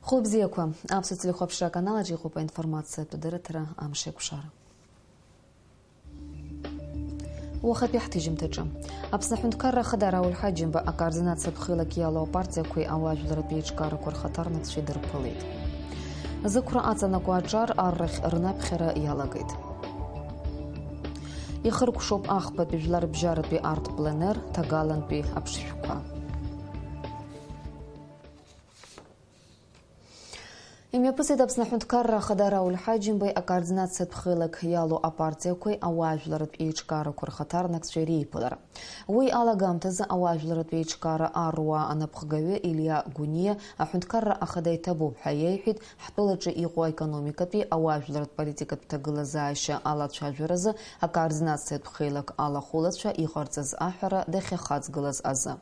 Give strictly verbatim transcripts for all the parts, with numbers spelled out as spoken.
Хәылбзиақәа, аԥсуа телехәаԥшра аканалаҿ иҟоуп аинформациатә дырраҭара «Амш еиқәшара». Уахатәи ҳҭыжьымҭаҿы. Аԥсны аҳәынҭқарра ахада Рауль Ҳаџьымба акоординациатә хеилак иалоу апартиақәеи ауаажәларратә еиҿкаарақәа рхаҭарнакцәа идырԥылеит. Зықәра аҵанакуа аҿар аррахь рнаԥхьара иалагеит. Ихыркәшоуп ахԥатәи жәларбжьаратәи арт-пленер ҭагалантәи аԥшшәқәа. Имҩаԥысит Аԥсны аҳәынҭқарра ахада Рауль Ҳаџьымбеи акоординациатә хеилак иалоу апартиақәеи ауаажәларратә еиҿкаарақәа рхаҭарнакцәеи реиԥылара. Уи алагамҭазы ауаажәларратә еиҿкаара аруаа анапхгаҩы Илиа Гәыниа аҳәынҭқарра ахада иҭабуп ҳәа иеиҳәеит, ҳтәылаҿы иҟоу аекономикатәи ауаажәларратә политикатә ҭагылазаашьа алацәажәаразы акоординациатә хеилак алахәылацәа иҟарҵаз аҳәара дахьахаҵгылаз азы.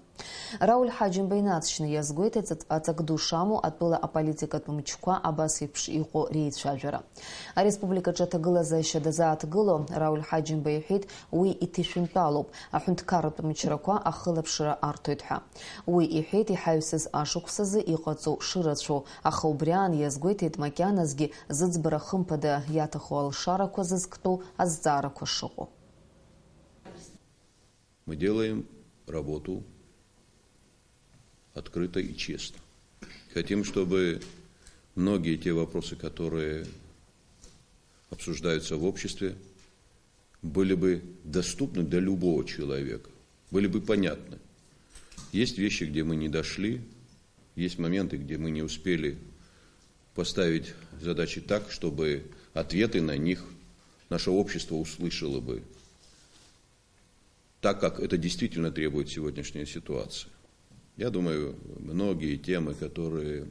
Рауль Ҳаџьымба инаҵшьны иазгәеиҭеит аҵак ду шамоу атәыла аполитикатә мчқәа абас еиԥш иҟоу реицәажәара. Ареспубликаҿы аҭагылазаашьа дазааҭгыло, Рауль Ҳаџьымба иҳәеит, уи иҭышәынтәалоуп, аҳәынҭқарратә мчрақәа ахылаԥшра арҭоит ҳәа. Уи иҳәеит, иҳаҩсыз ашықәсазы иҟаҵоу шырацәоу, аха убри аан иазгәеиҭеит макьаназгьы зыӡбара хымԥада иаҭаху алшарақәа зызктәу азҵаарақәа шыҟоу. Мы делаем работу открыто и честно. Хотим, чтобы многие те вопросы, которые обсуждаются в обществе, были бы доступны для любого человека, были бы понятны. Есть вещи, где мы не дошли, есть моменты, где мы не успели поставить задачи так, чтобы ответы на них наше общество услышало бы так, как это действительно требует сегодняшняя ситуация. Я думаю, многие темы, которые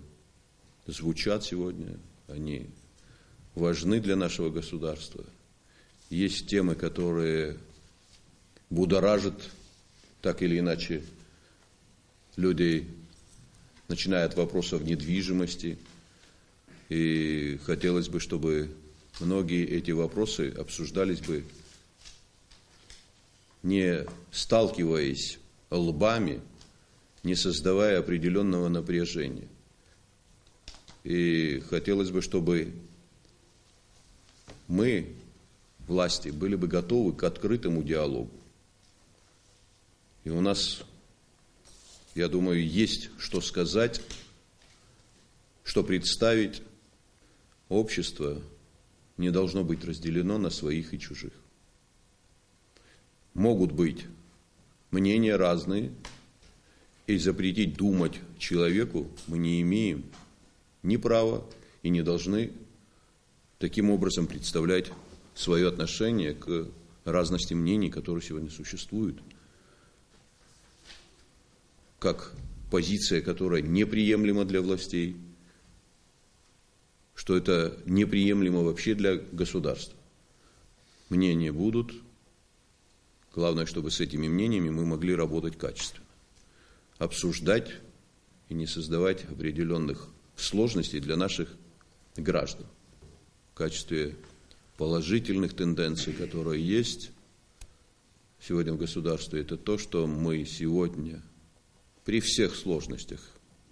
звучат сегодня, они важны для нашего государства. Есть темы, которые будоражат так или иначе людей, начиная от вопросов недвижимости. И хотелось бы, чтобы многие эти вопросы обсуждались бы, не сталкиваясь лбами, не создавая определённого напряжения. И хотелось бы, чтобы мы, власти, были бы готовы к открытому диалогу. И у нас, я думаю, есть что сказать, что представить. Общество не должно быть разделено на своих и чужих. Могут быть мнения разные, и запретить думать человеку мы не имеем ни права и не должны таким образом представлять своё отношение к разности мнений, которые сегодня существуют, как позиция, которая неприемлема для властей, что это неприемлемо вообще для государства. Мнения будут. Главное, чтобы с этими мнениями мы могли работать качественно, обсуждать и не создавать определённых сложностей для наших граждан. В качестве положительных тенденций, которые есть сегодня в государстве, это то, что мы сегодня при всех сложностях,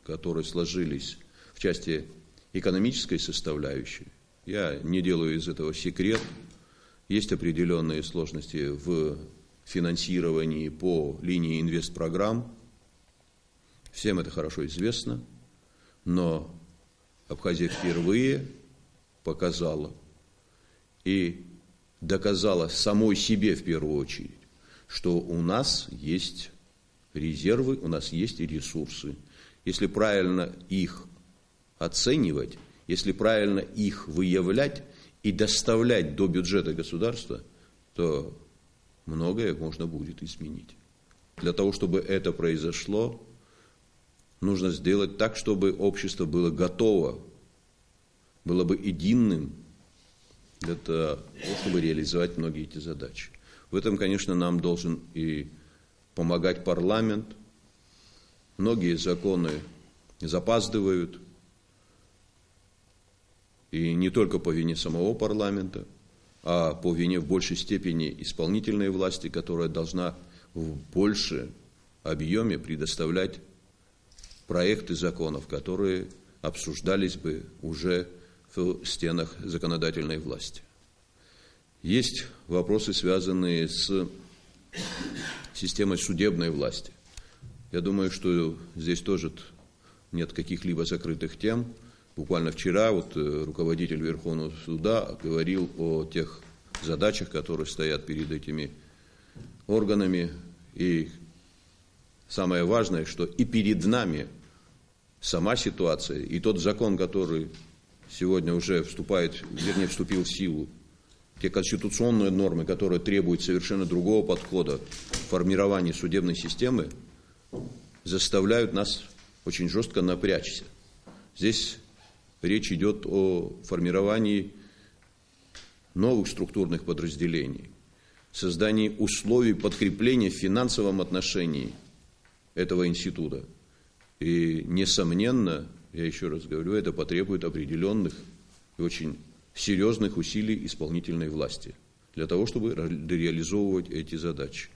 которые сложились в части экономической составляющей, я не делаю из этого секрет, есть определённые сложности в финансировании по линии инвестпрограмм. Всем это хорошо известно, но Абхазия впервые показала и доказала самой себе в первую очередь, что у нас есть резервы, у нас есть ресурсы. Если правильно их оценивать, если правильно их выявлять и доставлять до бюджета государства, то многое можно будет изменить. Для того, чтобы это произошло, нужно сделать так, чтобы общество было готово, было бы единым, для того, чтобы реализовать многие эти задачи. В этом, конечно, нам должен и помогать парламент. Многие законы запаздывают, и не только по вине самого парламента, а по вине в большей степени исполнительной власти, которая должна в большем объеме предоставлять проекты законов, которые обсуждались бы уже в стенах законодательной власти. Есть вопросы, связанные с системой судебной власти. Я думаю, что здесь тоже т-, нет каких-либо закрытых тем. Буквально вчера вот, э, руководитель Верховного суда говорил о тех задачах, которые стоят перед этими органами. И самое важное, что и перед нами сама ситуация, и тот закон, который сегодня уже вступает, вернее, вступил в силу, те конституционные нормы, которые требуют совершенно другого подхода в формировании судебной системы, заставляют нас очень жестко напрячься. Здесь речь идет о формировании новых структурных подразделений, создании условий подкрепления в финансовом отношении этого института. И, несомненно, я ещё раз говорю, это потребует определённых и очень серьёзных усилий исполнительной власти для того, чтобы ре-, реализовывать эти задачи.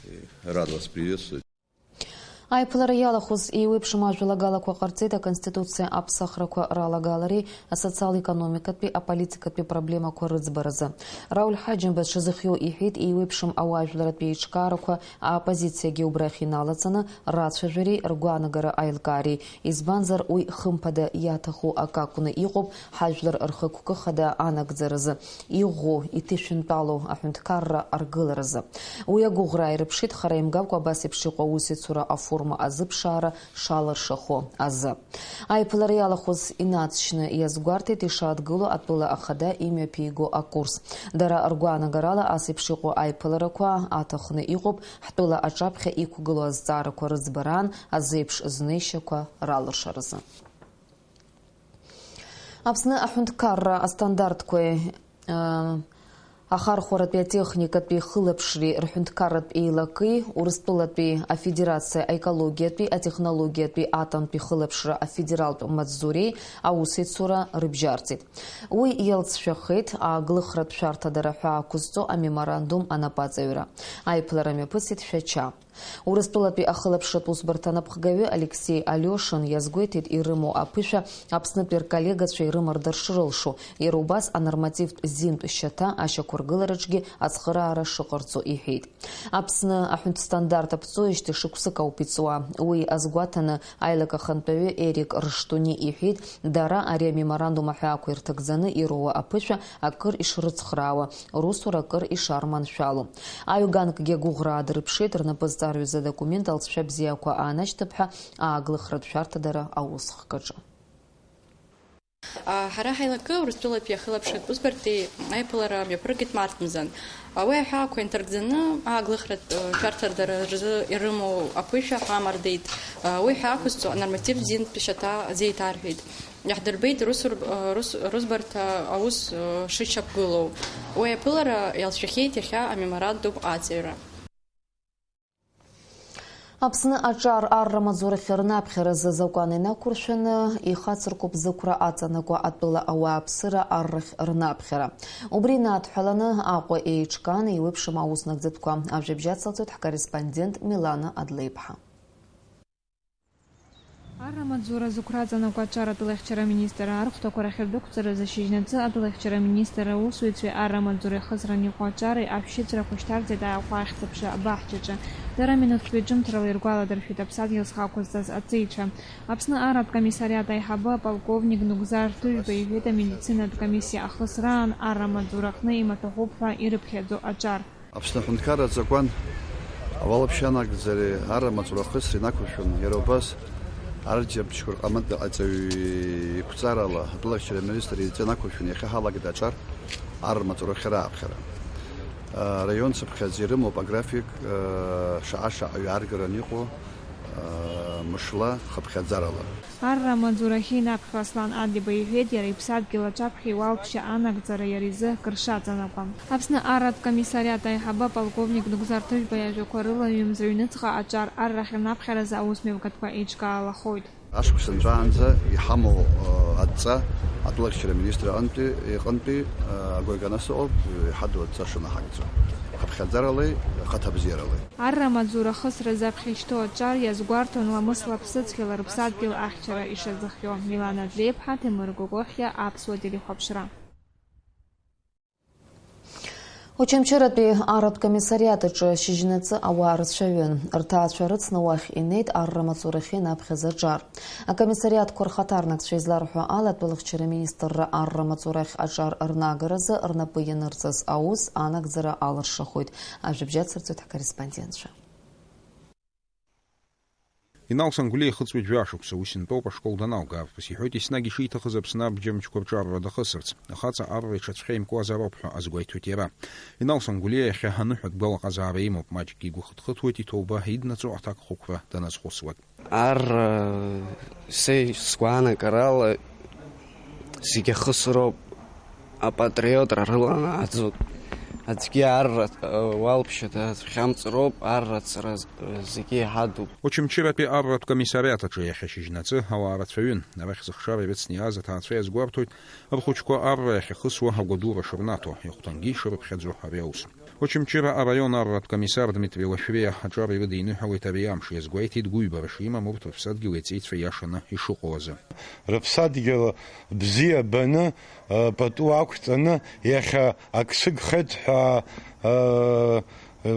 Э, рад вас приветствовать. Аиԥылара иалахәыз еиуеиԥшым ажәалагалақәа ҟарҵеит Аконституциа аԥсахрақәа ралагалареи асоциал-економикатәи аполитикатәи проблемақәа рыӡбаразы. Рауль Ҳаџьымба дшазыхиоу иҳәеит, еиуеиԥшым ауаажәларратә еиҿкаарақәа аоппозициагьы убрахь иналаҵаны рацәажәареи ргәаанагара аилкаареи, избанзар, уи хымԥада иаҭаху акы акәны иҟоуп ҳажәлар рхықәкы хада анагӡаразы, иӷәӷәоу, иҭышәынтәалоу аҳәынҭқарра аргыларазы. Уи агәыӷра ааирыԥшит хара имгакәа абас еиԥш иҟоу аусеицура аформа азыԥшаара шалыршахо азы. Аиԥылара иалахәыз инаҵшьны иазгәарҭеит ишадгыло атәыла ахада имҩаԥиго акурс. Дара ргәаанагарала, ас еиԥш иҟоу аиԥыларақәа аҭахны иҟоуп ҳтәыла аҿаԥхьа иқәгылоу азҵаарақәа рыӡбараан азеиԥш знеишьақәа ралыршаразы. Аԥсны аҳәынҭқарра астандартқәеи, э, ахархәаратәи атехникатәи хылаԥшреи рҳәынҭқарратә еилакеи, Урыстәылатәи Афедерациа аекологиатәи, атехнологиатәи, атомтәи хылаԥшра афедералтә маҵзуреи аусеицура рыбжьарҵеит. Уи иалҵшәахеит ааглыхратә шәарҭадара ҳәа ақәызҵо амеморандум анапаҵаҩра. Аиԥылара мҩаԥысит Шәача. Урыстәылатәи ахылаԥшратә усбарҭа анапхгаҩы Алексеи Алиошин иазгәеиҭеит, ирымоу аԥышәа Аԥснытәи рколлегацәа ирымардар шрылшо, иара убас анормативтә зинтә шьаҭа ашьақәыргылараҿгьы ацхыраара шыҟарҵо иҳәеит. Аԥсны аҳәынҭстандарт аԥҵоижьҭеи шықәсык ауп иҵуа. Уи азгәаҭаны, аилак ахантәаҩы Ерик Рыштуни иҳәеит, дара ари амеморандум аҳәаақәа ирҭагӡаны ироуа аԥышәа акыр ишрыцхраауа, русура акыр ишарманшәало. Аҩганкгьы агәыӷра аадырԥшит, рнапы зҵарҩыз адокумент алҵшәа бзиақәа аанашьҭып ҳәа ааглыхратә шәарҭадара аусхкаҿы. А, ҳара ҳаилакы Урыстәылатәи ахылаԥшратә усбарҭеи аиԥылара мҩаԥыргеит март мзан. А, уи аҳәаақәа инҭаркӡаны ааглыхратә, э, шәарҭадара рзы ирымоу аԥышәа ҳамардеит. А, уи ҳәа ақәызҵо анормативтә зинтә шьаҭа азеиҭарҳәеит. Иаҳдырбеит рус-, рус-, русбарҭа аус, э, шышьақәгылоу. Уи аԥылара иалҵшәахьеит иахьа амеморандум аҵаҩра. Аԥсны аҿар арра маҵурахь рнаԥхьаразы азакәан инақәыршәаны ихацыркуп зықәра аҵанакуа атәыла ауааԥсыра аррахь рнаԥхьара. Убри инадҳәаланы Аҟәа еиҿкаан еиуеиԥшым аус нагӡатәқәа. Ажәабжь ацалҵоит ҳкорреспондент Милана Адлеиԥҳа. Арра маҵзура зықәра аҵанакуа аҿар атәылахьчара аминистрра архәҭақәа рахьырдәықәҵараз ашьыжьнаҵы атәылахьчара аминистрра аусзуҩцәеи арра маҵзура ихысран иҟоу аҿареи ашәшьыцрақәа шьҭарҵеит Аҟәа ахьӡ-аԥша абаҳчаҿы. Дара минуҭтәи ҿымҭрала иргәаладыршәеит аԥсадгьыл зхы ақәызҵаз аҵеицәа. Аԥсны арратә комиссариат аиҳабы аполковник Нугзар Ҭыжәба иҳәеит, амедицинатә комиссиа ахысраан арра маҵзура аҟны имаҭәахәуп ҳәа ирыԥхьаӡо аҿар. Аԥсны аҳәынҭқарра азакәан ауалаԥшьа анагӡареи арра маҵура ахысреи инақәыршәаны, иара убас арџьабжьқәа рҟамытә аҵаҩы иқәҵарала атәылахьчара аминистр идҵа инақәыршәаны иахьа ҳалагеит аҿар арра маҵура ахьырааԥхьара. Араион цыԥхьаӡа ирымоуп аграфик, шаҟа-шаҟа иааргараны иҟоу, Мышла хыԥхьаӡарала. Арра амаҵзурахьы инаԥхьо Аслан Адлеиба иҳәеит, иара иԥсадгьыл аҿаԥхьа иуалԥшьа анагӡара иара изы кыр шаҵанакуа. Аԥсны арратә комиссариат аиҳабы аполковник Нугзар Ҭыжәба иажәақәа рыла ҩымз рыҩныҵҟа аҿар аррахь рнаԥхьаразы аусмҩаԥгатәқәа еиҿкаалахоит. Ашықәс нҵәаанӡа иҳамоу, э, адҵа атәылахьчара аминистр аҟынтәи, иҟынтәи, э, агәра ганы сыҟоуп, иҳадоу адҵа шынаҳагӡо. Хыԥхьаӡаралеи, хаҭабзиаралеи. Арра амаҵзура ахысразы аԥхьа ишьҭоу аҿар иазгәарҭон ламысла ԥсыцқьала рыԥсадгьыл ахьчара ишазыхиоу. Милана Длеиԥҳа, Ҭемыр Гогохиа, Аԥсуа телехәаԥшра. Очамчыратәи арратә комиссариат аҿы шьыжьнаҵы ауаа рацәаҩын. Рҭаацәа рыцны уахь инеит арра амаҵзурахьы инаԥхьаз аҿар. Акомиссариатқәа рхаҭарнакцәа изларҳәо ала, атәылахьчара министрра арра амаҵзурахь аҿар рнагаразы рнапы ианырҵаз аус анагӡара алыршахоит. Ажәабжь ацырҵоит ҳкорреспондентцәа. Инал Сангәлиа ихыҵуеит жәашықәса, ус интәоуп ашкол даналга, арԥыс иҳәоит, еснагь ишиҭахыз Аԥсны абџьар мчқәа рҿы арра дахысырц. Ахаҵа арра иҽацәхьа имкуазароуп ҳәа азгәеиҭоит иара. Инал Сангәлиа иахьа аныҳәатә гәалаҟазаара имоуп, маҷк игәы хыҭхыҭуеит иҭоуба иднаҵо аҭакхықәра даназхәыцуагь. Арра, са сгәаанагарала, зегь ахысроуп, апатриотра рыланааӡоит. Аӡәгьы арра, э, уалԥшьа дацәхьамҵроуп, аррацара з-, э, зегьы иҳадуп. Очамчыратәи арратә комиссариат аҿы иахьа шьыжьнаҵы ауаа рацәаҩын. Арахь зыхшара ирыцны иааз аҭаацәа иазгәарҭоит, рхәыҷқәа арра иахьахысуа агәадура шырнаҭо, ихәҭангьы ишырыԥхьаӡо ари аус. Очамчыра араион арратә комиссар Дмитри Лашәриа аҿар ирыдиныҳәалеит ари амш, иазгәеиҭеит гәыҩбара шимам урҭ рыԥсадгьыл иаҵеицәа иашаны ишыҟоу азы. Рыԥсадгьыл бзиа баны, э, пату ақәҵаны, иахьа ак сыгхеит ҳәа, э, э,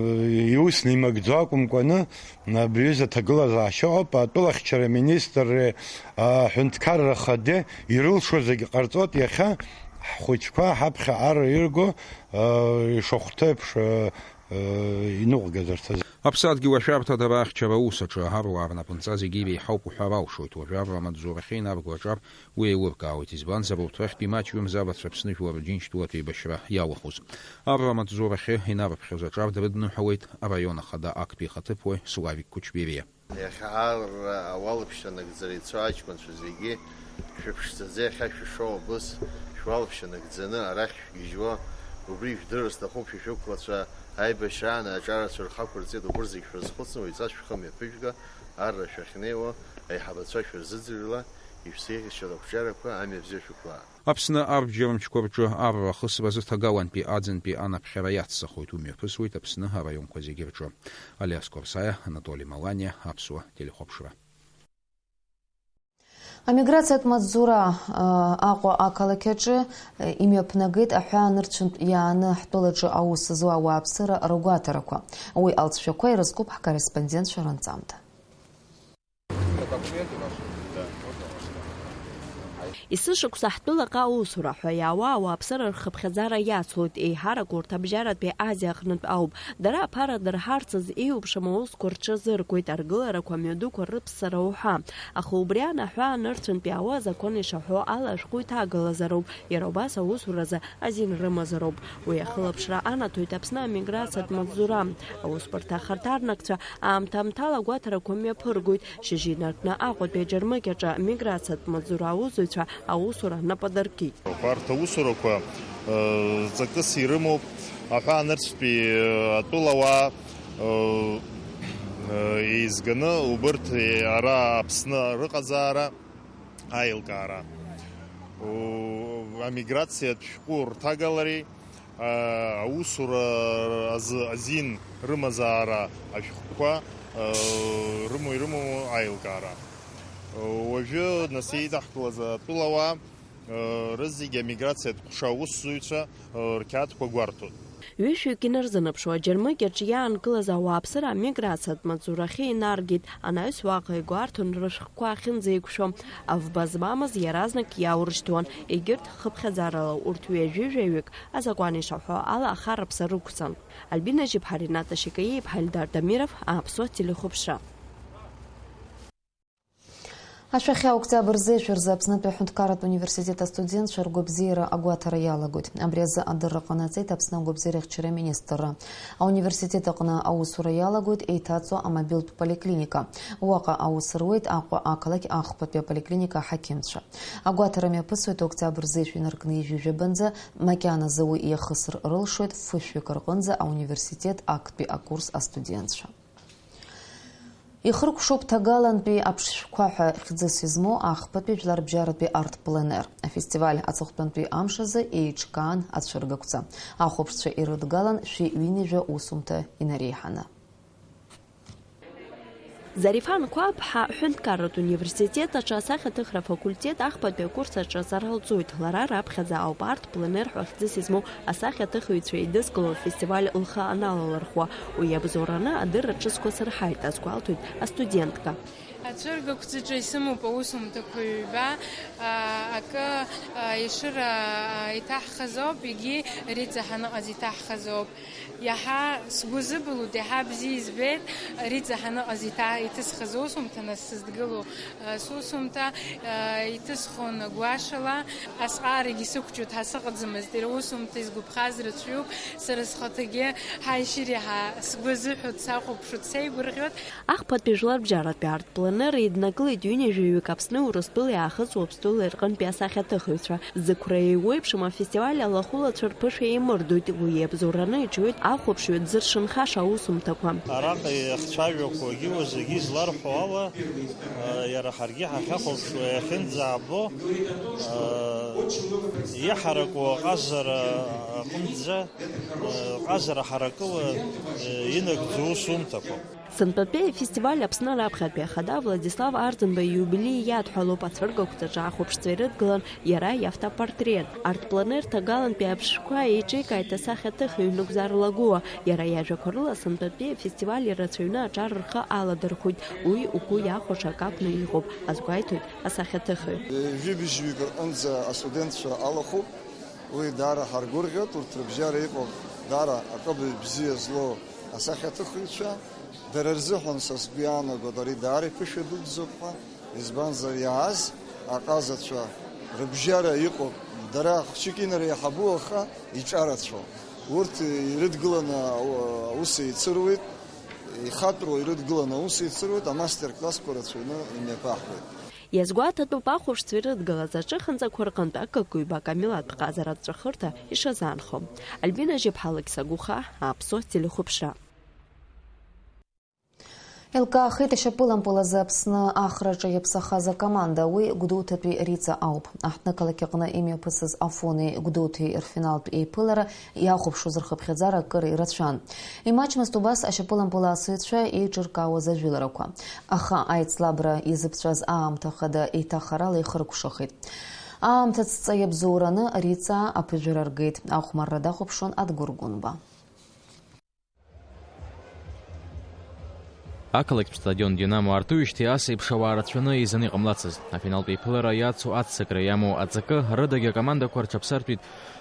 иусны имагӡо акәымкәаны, абри аҩыза аҭагылазаашьа ыҟоуп, атәылахьчара министрреи аҳәынҭқарра хадеи ирылшо зегьы ҟарҵоит, иахьа ҳхәыҷқәа ҳаԥхьа ар ирго, э, ишахәҭоу еиԥш, э, э, иныҟәгазарц азы. Аԥсадгьыл ашәарҭадара ахьчара аус аҿы аруаа рнапынҵа зегьы иреиҳауп уҳәар алшоит. Уажәы арра амаҵзурахьы инарго аҿар уи еилыркаауеит, избанзар урҭ рахьтә имаҷҩымзар Аԥсны жәлар Џьынџьтәылатәи еибашьра иалахәыз. Арра амаҵзурахьы инарыԥхьоз аҿар дрыдныҳәалеит араион ахада актәи ихаҭыԥуаҩ Славик Кучбериа. Иахьа арра ауалԥшьа нагӡара ицо аҷкәынцәа зегьы шәыԥшӡаӡа иахьа шәышоу абыс шәуалԥшьа нагӡаны арахь шәгьежьуа, убри ижәдырыр сҭахуп шәа шәықәлацәа, аибашьраан аҿарацәа рхы ақәырҵеит, убырҭ зегь шәрызхәыцны уаҩҵас шәхы мҩаԥыжәга, арра шәахьнеиуа аиҳабацәа шәырзыӡырҩла, ишәзеиӷьасшьоит ақәҿиарақәа, амҩа бзиа шәықәлаа. Аԥсны абџьар мчқәа рҿы арра ахысразы ҭагалантәи аӡынтәи анаԥхьара иацҵахоит, умҩаԥысуеит Аԥсны араионқәа зегьы рҿы. Алиас Корсаиа, Анатоли Маланиа, Аԥсуа телехәаԥшра. Амиграциатә маҵзура, а, Аҟәа ақалақь аҿы, а, имҩаԥнагеит аҳәаанырцәынтә иааны ҳтәылаҿы аус зуа ауааԥсыра ргәаҭарақәа. Уи алҵшәақәа ирызкуп ҳкорреспондентцәа рынҵамҭа. Есышықәса ҳтәылаҟа аусура ҳәа иаауа ауааԥсыра рхыԥхьаӡара иацлоит, еиҳарак урҭ абжьаратәи Азиа аҟнытә ауп. Дара аԥара дырҳарцаз еиуԥшым аусқәа рҽазыркуеит, аргыларақәа мҩадуқәа рыԥссара уҳәа. Аха убри анаҳәа анырцәынтә иаауа азакәан ишаҳәо ала ашәҟәы иҭагалазароуп, иара убас аусуразы азин рымазароуп. Уи ахылаԥшра анаҭоит Аԥсны амиграциатә маҵзура. Аусбарҭа ахаҭарнакцәа аамҭа-аамҭала агәаҭарақәа мҩаԥыргоит. Шьыжьы инаркны Аҟәатәи аџьармыкьаҿы амиграциатә маҵзура аусзуҩцәа аусура нападыркит. Арҭ аусурақәа, э, ҵакыс ирымоуп аҳәаанырцәтәи, э, атәылауаа, э, э, еизганы убырҭ, э, ара Аԥсны рыҟазаара, аилкаара, у-, амиграциатә шәҟәы рҭагалареи, а, аусура азы азин рымазаара ашәҟәқәа, э, рымоу-ирымоу аилкаара. Уажәы нас еидаҳкылаз атәылауаа, э, рызегь амиграциатә ҟәша аусзуҩцәа, э, рқьаадқәа гәарҭоит. Ҩышәҩык инарзынаԥшуа аџьармыкьаҿ иаанкылаз ауааԥсыра амиграциатә маҵзурахьы инаргеит, анаҩс уаҟа игәарҭон рышәҟәқәа ахьынӡеиқәшәо. Авба змамыз иаразнак иаурышьҭуан, егьырҭ хыԥхьаӡарала урҭ ҩажәи жәаҩык азакәан ишаҳәо ала ахараԥса рықәҵан. Альбина Жьыԥҳа, Рената Шьакаиа-иԥҳа, Эльдар Дамиров, Аԥсуа телехәаԥшра. Ашәахьа октиабр зеижә рзы Аԥснытәи аҳәынҭқарратә университет астудентцәа ргәабзиара агәаҭара иалагоит. Абри азы адырра ҟанаҵеит Аԥсны агәабзиара ахьчара аминистрра. Ауниверситет аҟны аусура иалагоит еиҭаҵуа амобилтә поликлиника. Уаҟа аус руеит Аҟәа ақалақь ахԥатәи аполиклиника аҳақьымцәа. Агәаҭара мҩаԥысуеит октиабр зеижә инаркны ҩажәижәабанӡа, макьаназы уи иахысыр рылшоит фышәҩык рҟынӡа ауниверситет актәи акурс астудентцәа. Ихыркәшоуп ҭагалантәи аԥшшәқәа ҳәа хьӡыс измоу ахԥатәи жәларбжьаратәи арт-пленер. Афестиваль аҵыхәтәантәи амш азы еиҿкаан ацәыргақәҵа. Ахәаԥшцәа ирыдгалан шәи ҩынҩажәа усумҭа инареиҳаны. Зарифан Қәаԥҳа ҳәынҭқарратә университет аҿы асахьаҭыхра афакультет ахԥатәи акурс аҿы аҵара лҵоит. Лара раԥхьаӡа ауп арт-пленер ҳәа хьӡыс измоу асахьаҭыхыҩцәа еидызкыло афестиваль лхы аналалырхуа. Уи иабзоураны адырра ҿыцқәа сырҳаит, азгәалҭоит астудентка. Ацәыргақәҵаҿы исымоуп аусумҭақәа ҩба, а, акы, а, Ешыра, а, иҭаҳхыз ауп, егьи Риҵа ҳаныҟаз иҭаҳхыз ауп. Иаҳа сгәы зыбылуеит, иаҳа бзиа избеит, Риҵа ҳаныҟаз иҭа-, иҭысхыз усумҭа, нас сыздгылоу, а, сусумҭа, а, иҭысхон гәашала. Асҟаарагьы сықәҿиоит, ҳа сыҟаӡамызт, иара усумҭа изгәаԥхаз рацәаҩуп, сара схаҭагьы, ҳаи, Ешыри, ҳа, сгәы азыҳәоит, сахәаԥшуеит, сеигәырӷьоит. Ахԥатәи жәларбжьаратәи арт-пленер еиднакылеит ҩынҩажәаҩык Аԥсни Урыстәылеи аахыҵ Уаԥстәылеи рҟынтәи асахьаҭыхыҩцәа. Зықәра еиуеиԥшым афестиваль алахәылацәа рԥышәа еимырдоит, уи иабзоураны иҿиоит ахәаԥшҩы дзыршанхаша аусумҭақәа. Араҟа иахцәажәақәоугьы зегьы изларҳәо ала, иара ҳаргьы ҳахьахәаԥшуа иахьынӡаабо, иҳараку аҟазара аҟынӡа, ҟазара ҳаракыла инагӡо усумҭақәа. Сынтәатәи афестиваль Аԥсны раԥхьатәи ахада Владислав Арӡынба ииубилеи иадҳәалоуп ацәыргақәҵаҿы ахәаԥшцәа ирыдгылан иара иавтопортрет. Арт-пленер ҭагалантәи аԥшшәқәа еиҿикааит асахьаҭыхҩы Нугзар Лагәуа. Иара иажәақәа рыла, сынтәатәи афестиваль ирацәаҩны аҿар рхы аладырхәит. Уи угәы иахәаша акы акәны иҟоуп, азгәеиҭоит асахьаҭыхҩы. Ҩажәи быжьҩык рҟынӡа астудентцәа алахәуп. Уи даара ҳаргәырӷьоит, урҭ рыбжьара иҟоуп даара акы бзиа злоу асахьаҭыхыҩцәа. Дара рзыҳәан са сгәы иаанагоит, ари даара иԥышәа дуӡӡоуп ҳәа, избанзар, иааз аҟазацәа рыбжьара иҟоуп, дара хәҷык инареиҳабу, аха иҿарацәоу. Урҭ ирыдгыланы ау-, аус еицыруеит, ихатәроу ирыдгыланы аус еицыруеит, амастер-классқәа рацәаҩны имҩаԥаҳгоит. Иазгәаҭатәуп ахәаԥшцәа ирыдгылаз аҿыханҵақәа рҟынтә акык-ҩбак амилаҭтә ҟазара аҵәахырҭа ишазаанхо. Альбина Жьыԥҳа, Алықьса Гәыха, Аԥсуа телехәаԥшра. Еилкаахеит ашьапылампыл азы Аԥсны ахраҿы иаԥсахаз акоманда, уи Гәдоуҭатәи Риҵа ауп. Аҳҭнықалақь аҟны имҩаԥысыз Афонеи Гәдоуҭеи рфиналтә еиԥылара иахәаԥшуаз рхыԥхьаӡара акыр ирацәан. Имаҷмызт убас ашьапылампыл аасыҩцәа еиҿыркаауаз ажәыларақәа. Аха аицлабра иазыԥҵәаз аамҭа хада еиҭах арала ихыркәшахеит. Аамҭа ҵҵа иабзоураны Риҵа аԥыжәара ргеит. Ахәмарра дахәаԥшуан Адгәыр Гәынба. Ақалақьтә стадион Динамо аартуижьҭеи ас еиԥш ауаа рацәаны еизаны иҟамлацызт. Афиналтә еиԥылара иацу аццакра иамоу аҵакы рыдагьы акомандақәа рҽаԥсартәит,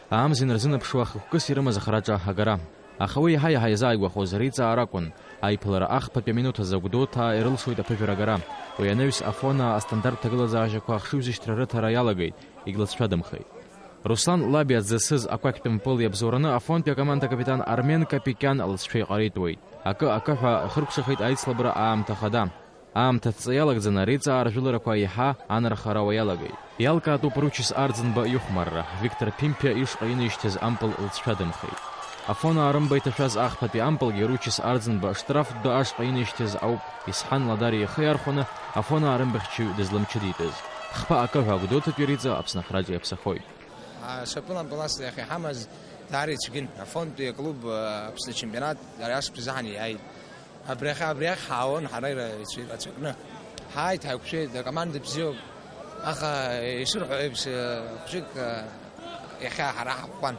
аамзин рзынаԥшуа хықәкыс ирымаз ахраҿа агара. Аха уи иаҳа-иаҳа иазааигәахоз реиҵаара акәын. Аиԥылара ахԥатәи аминуҭ азы Гәдоуҭаа ирылшоит аԥыжәара агара. Уи анаҩс Афонаа астандарт ҭагылазаашьақәа ахшыҩзышьҭра рыҭара иалагеит, егьлыҵшәадамхеит. Руслан Лабиа дзасыз акәакьтәым пыл иабзоураны Афонтәи акоманда акапитан Армен Капикиан алҵшәа иҟареитәуеит. Акы-акы ҳәа ихыркәшахеит аицлабра аамҭа хада. Аамҭа ҵҵа иалагӡаны реиҵаара жәыларақәа еиҳа анархарауа иалагеит. Иалкаатәуп Ручис Арӡынба ихәмарра, Виктор Ԥимԥиа ишҟа инаишьҭыз ампыл лҵшәадамхеит. Афонаа рымба иҭашәаз ахԥатәи ампылгьы Ручис Арӡынба штрафтә дәа ашҟа инаишьҭыз ауп Исҳан Ладариа ихы иархәаны Афонаа рымбахьчаҩ дызлымчыдитәыз. Хԥа акы ҳәа Гәдоуҭатәи Риҵа Аԥсны ахраҿы иаԥсахоит. Ашьапылампыл ас иахьа иҳамаз даара ицәгьан. Афонтәи аклуб, а, Аԥсны ачемпионат ари ашықәс изаҳан иааит. Абри ахь, абри ахь ҳаауан ҳара ира-, ицәа-, ацәакны. Ҳааит, ҳаиқәшәеит, акоманда бзиоуп. Аха, ишырҳәо еиԥш, а, хәҷык, а, иахьа ҳара ҳаӷәӷәан.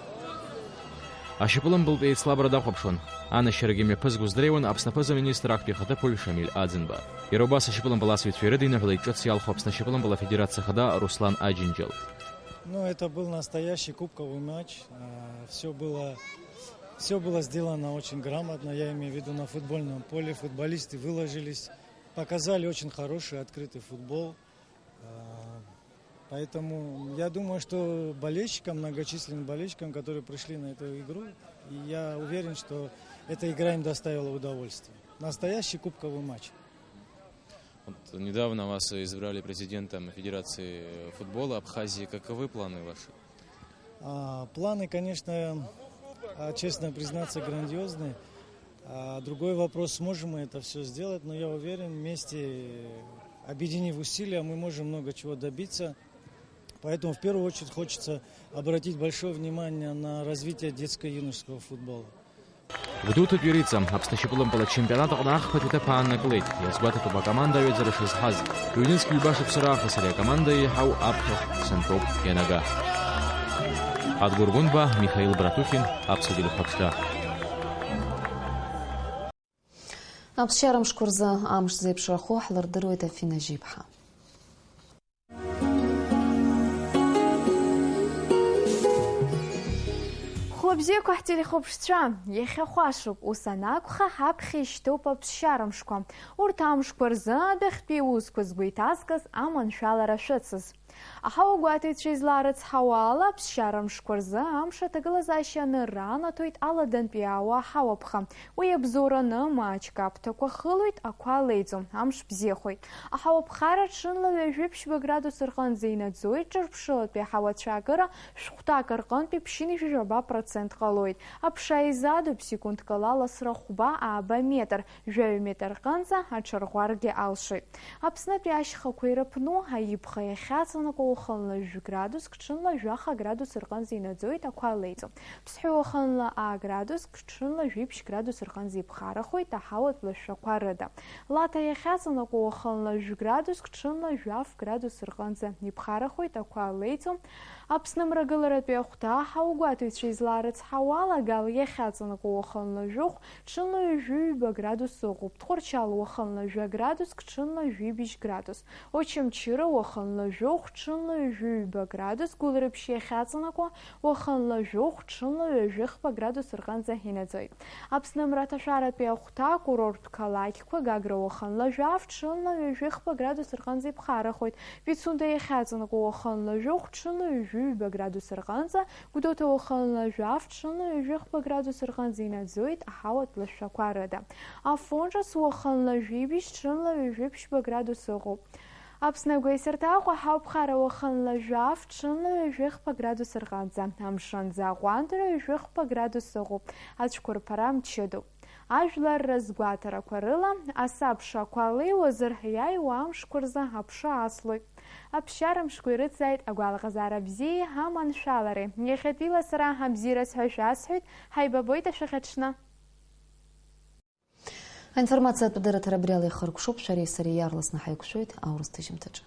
Ашьапылампылтә еицлабра дахәаԥшуан. Анашьарагьы мҩаԥызго здыруан Аԥсны аԥыза-министр актәи ахаҭыԥуаҩ Шамиль Аӡынба. Иара убас ашьапылампыл асыҩцәа ирыдиныҳәалеит ҿыц иалху Аԥсны ашьапылампыл афедерациа ахада Руслан Аџьынџьал. Ну, это был настоящий кубковый матч. Все было, все было сделано очень грамотно, я имею в виду на футбольном поле. Футболисты выложились, показали очень хороший открытый футбол. А, Поэтому я думаю, что болельщикам, многочисленным болельщикам, которые пришли на эту игру, я уверен, что эта игра им доставила удовольствие. Настоящий кубковый матч. Вот недавно вас избрали президентом Федерации футбола Абхазии. Каковы планы ваши? А, Планы, конечно, а, честно признаться, грандиозные. А, Другой вопрос, сможем мы это все сделать, но я уверен, вместе, объединив усилия, мы можем много чего добиться. Поэтому в первую очередь хочется обратить большое внимание на развитие детско-юношеского футбола. Гәдоуҭатәи Риҵа Аԥсны ашьапылампыл ачемпионат аҟны ахԥатәи аҭыԥ ааннакылеит. Иазгәаҭатәуп акоманда аҩаӡара шазҳаз. Ҩнызқь ҩба шықәса раахыс ари акоманда еиҳау аԥхьахә сынтәоуп ианага. Адгәыр Гәынба, Михаил Братухин, Аԥсуа телехәаԥшра. Аԥсшьара мшқәа рзы амш зеиԥшрахо ҳлырдыруеит Афина Жьиԥҳа. Хәлабзиақәа ҳтелехәаԥшцәа, иахьа хәашоуп, ус анакәха, ҳаԥхьа ишьҭоуп аԥсшьара мшқәа. Урҭ амшқәа рзы адәахьтәи аусқәа згәы иҭазкыз аманшәалара шәыцыз. Аҳауагәаҭаҩцәа излаарыцҳауа ала, аԥсшьара мшқәа рзы амш аҭагылазаашьа анырра анаҭоит аладантәи аауа аҳауаԥха. Уи иабзоураны маҷк аԥҭақәа хылоит, ақәа леиӡом, амш бзиахоит. Аҳауаԥхара ҽынла ҩажәи ԥшьба градус рҟынӡа инаӡоит, ҿырԥшылатәи аҳауа ацәаакыра шәҟәҭак рҟынтәи ԥшьынҩажәи жәаба процент ҟалоит. Аԥша изадуп, секундк ала ласра хәба ааба метр, жәаҩа метр рҟынӡа аҽарӷәӷәаргьы алшоит. Аԥснытәи ашьхақәа ирыԥну аиԥха иахьаҵанакуа уахынла жәградуск, ҽынла жәаха градус рҟынӡа инаӡоит, ақәа леиӡом. Ԥсҳәы уахынла аа градуск, ҽынла жәиԥшь градус рҟынӡа иԥхарахоит аҳауатә лашәақәа рыда. Лаҭа иахьаҵанакуа уахынла жәградуск, ҽынла жәаф градус рҟынӡа иԥхарахоит, ақәа леиӡом. Аԥсны мрагыларатәи ахәҭа аҳауагәаҭаҩцәа излаарыцҳауа ала, Гал иахьаҵанакуа уахынла жәохә, ҽынла ҩажәи-ҩба градус ыҟоуп, Тҟәарчал уахынла жәа градуск, ҽынла жәибжь градус, Очамчыра уахынла жәохә, ҽынла ҩажәи-ҩба градус, Гәылрыԥшь иахьаҵанакуа уахынла жәохә, ҽынла ҩажәи хԥа градус рҟынӡа инаӡоит. Аԥсны мраҭашәаратәи ахәҭа акурорттә қалақьқәа, Гагра уахынла жәаф, ҽынла ҩажәи хԥа градус рҟынӡа иԥхарахоит, Пицунда иахьаҵанакуа уахынла жәохә, ҽынла ҩажәи-ҩба градус рҟынӡа, Гәдоуҭа уахынла жәаф, ҽынла ҩажәи хԥа градус рҟынӡа инаӡоит аҳауатә лашәақәа рыда. Афон ҿыц уахынла жәибжь, ҽынла ҩажәи ԥшьба градус ыҟоуп. Аԥсны агәеисырҭа Аҟәа аҳауаԥхара уахынла жәаф, ҽынла ҩажәи хԥа градус рҟынӡа, амшынӡы аҟәандара ҩажәи хԥа градус ыҟоуп, ацәқәырԥара мчыдоуп. Ажәлар рызгәаҭарақәа рыла, асабша ақәа леиуазар, иааиуа амшқәа рзы аԥша аслоит. Аԥсшьара мшқәа ирыцзааит агәалаҟазаара бзиеи аманшәалареи. Иахьатәила сара абзиараз ҳәа шәасҳәоит, ҳаибабоит ашәахьаҽны. Аинформациатә дырраҭара абри ала ихыркәшоуп, шәареи сареи иаарласны ҳаиқәшәоит аурыс ҭыжьымҭаҿы.